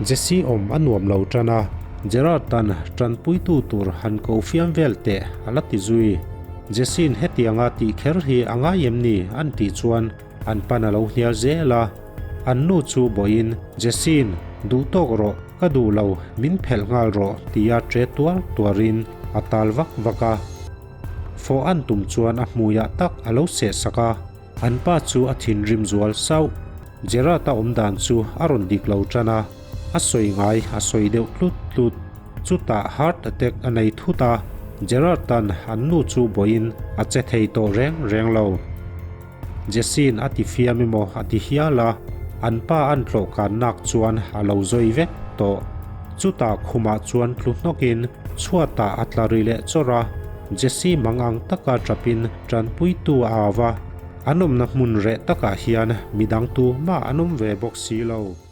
Jesse awm a nuam lo tan a, Gerard-a'n tanpuitu tur han ko fiam vel teh a la ti zui. Jesse-in hetianga tih kher hi a ngai em ni an tih chuan an pan a lo hnial zel a. An nu chu bawiin Jesse-in duh tawk rawh, ka duh lo, min phelh nghal rawh tia ṭe tuar tuarin a tal vak vak a. Fawh an tum chuan a hmuiah tak a lo seh sak a. An pa chu a thinrim zual sauh. Gerard-a awm dan chu a rawn dik lo tan a, a sawi ngai a sawi deuh tlut tlut. Chutah heart attack a nei thut a, Gerard-a'n an nu chu bawiin a che thei tawh reng reng lo. Jesse-i'n a ti fiam emaw a ti hial a, an pa an tlawh kan nak chuan a lo zawi vek tawh. Chutah khumah chuan tlu hnawkin chhuatah a tla ri leh chawrh a, Jesse mang ang taka tapin Tanpuitu a au va, an awmna hmun reh takah hian midang tu mah an awm ve bawk si lo.